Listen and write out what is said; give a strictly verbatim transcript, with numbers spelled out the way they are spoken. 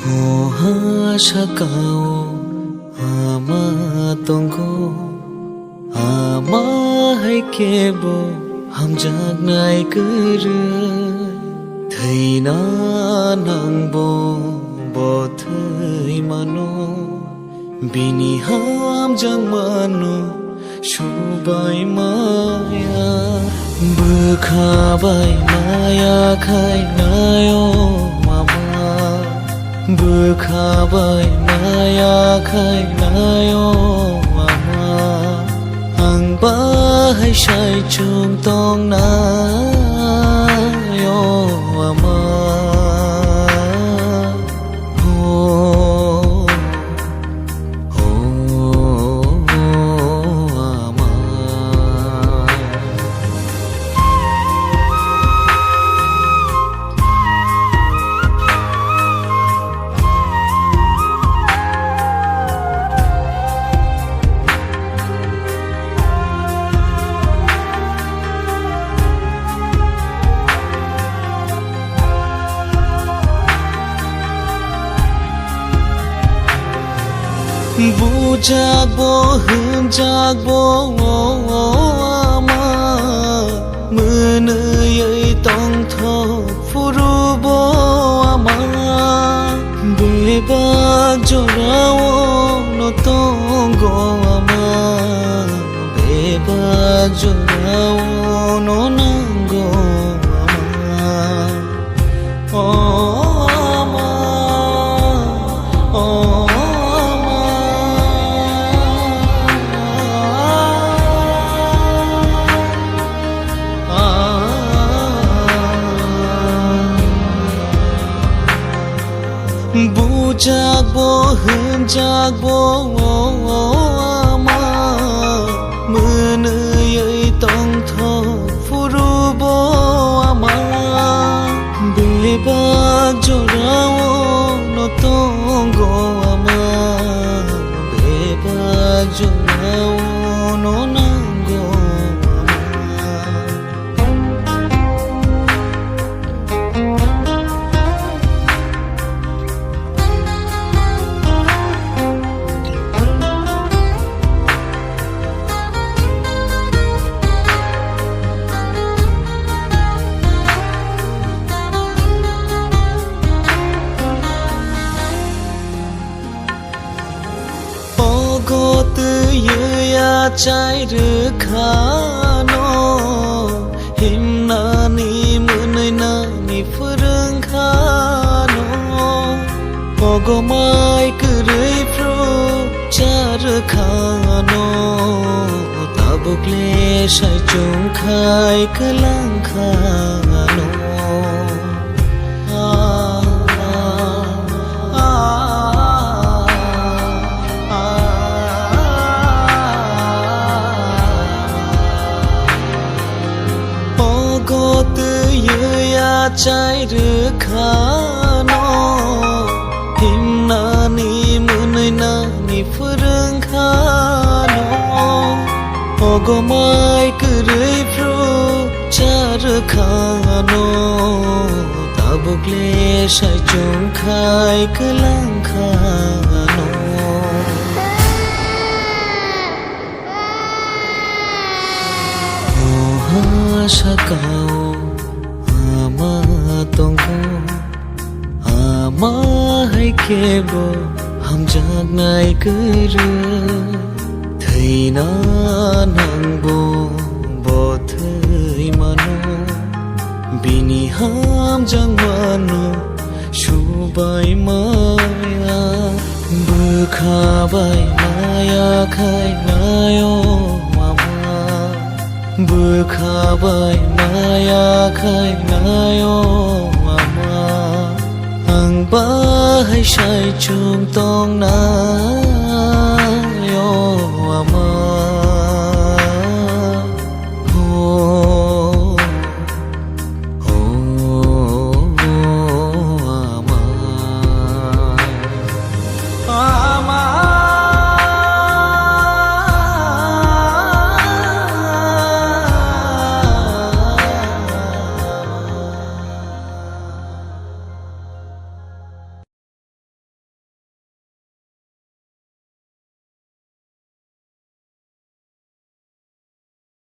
O ha sakao ama tongo, ama hai kebo hamjaknai kwrwi. Thwina nangbo bo thwi mano, bini hamjakmano subai maya. Bwkha bai maya khainai o ama, bwkha bai maya khainai o ama, ang bahai sai chwng tongnai o ama. Oh, oh, oh, ama. Bujak bo hwnjak bo, o ama, mwnwi tongthok phuru bo ama, bebak jorao no tongo ama, bebak jorao no nango ama. O ama, o ama. Bujak bo hwnjak bo, o ama, mwnwi tongthok phuru bo ama, bebak jorao no tongo ama, bebak jorao no nango ama. Ogo twiwi achai rwkhano, himnani mwnwi nani phwrwngkhano. Ogo mai kwrwi phru cha rwkhano, tabuk le sai chwng khai kwlang khano. Ogo twiwi achai rwkhano, himnani mwnwi nani phwrwngkhano. Ogo mai kwrwi phru cha rwkhano, tabuk le sai chwng khai kwlang khano. O ha sakao ama tongo, ama hai kebo hamjaknai kwrwi. Thwina nangbo bo thwi mano, bini hamjakmano subai maya. Bwkha bai maya khainai o ama, bwkha bai maya khainai o ama, ang bahai sai chwng tongnai o ama.